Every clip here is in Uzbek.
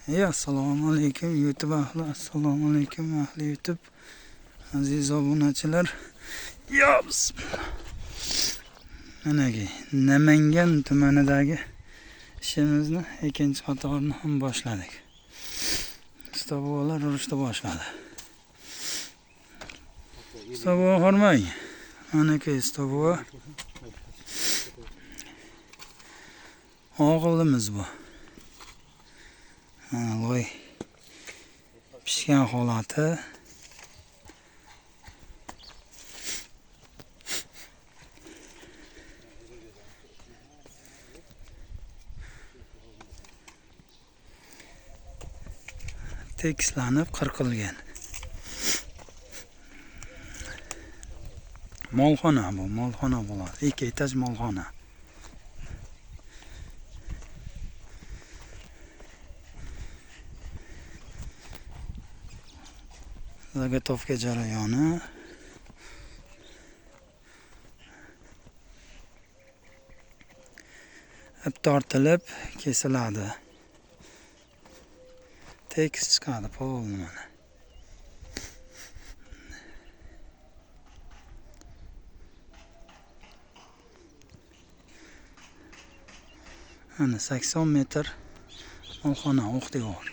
Assalomu alaykum YouTube ahli, assalomu alaykum ahli YouTube, aziz obunachilar. Ya bismillah. Manaki Namangan tumanidagi ishimizni ikkinchi qatorini ham boshladik. Usta buvalar urushni boshladi. Usta buva hormang. Manaki usta buva. Og'ilimiz bu. Mana loy pishgan holati. Tekislanib qirqilgan. Molxona bu, molxona bo'ladi. 2 etaj molxona. Zagotovka jarayoni. Ip tortilib kesiladi. Tekis chiqadi polni mana. Mana 80 metr molxona o'q devor.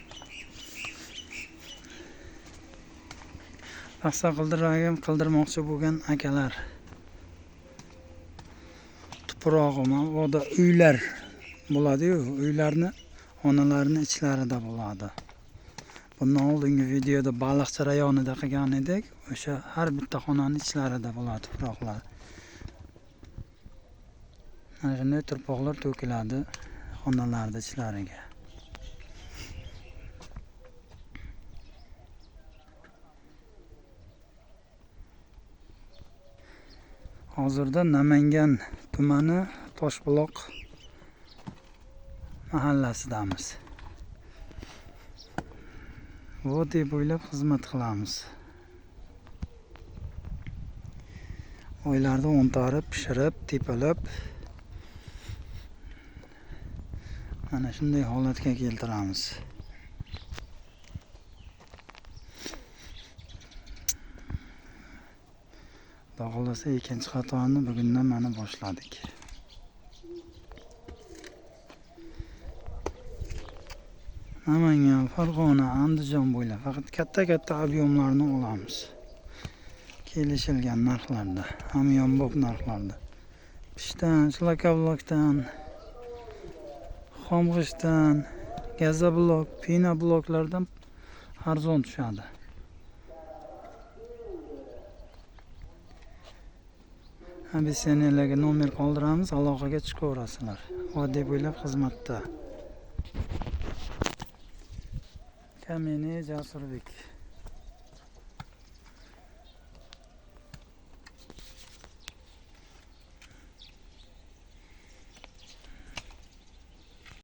Paxsa qildirmoqchi bo'lgan akalar. Tuprog'i mana uylar bo'ladi-yu, uylarni xonalarning ichlarida bo'ladi. Bundan oldingi videoda Baliqchi rayonida qilgan edik. O'sha har bitta xonaning ichlarida bo'ladi tuproqlar. Mana shunday tuproqlar to'kiladi xonalarning ichlariga. Hozirda Namangan tumani Toshbuloq mahallasidamiz. Vodiy bo'ylab xizmat qilamiz. Oylarda o'ntarib, pishirib, tepilib mana shunday holatga keltiramiz. Xudo xohlasa ikkinchi qatorni bugundan mana boshladik. Namangan, Farg'ona, Andijon bo'ylab faqat katta-katta ob'yomlarni olamiz. Kelishilgan narxlarda, hamyonbop narxlarda. Pishdan, shlakablokdan, xomg'ishtdan, gazablok, pina bloklardan arzon tushadi. Abiseniyalarga nomer qoldiramiz, aloqaga chiqaverasizlar. Vodiy bo'ylab xizmatda. Kamini Jasurbek.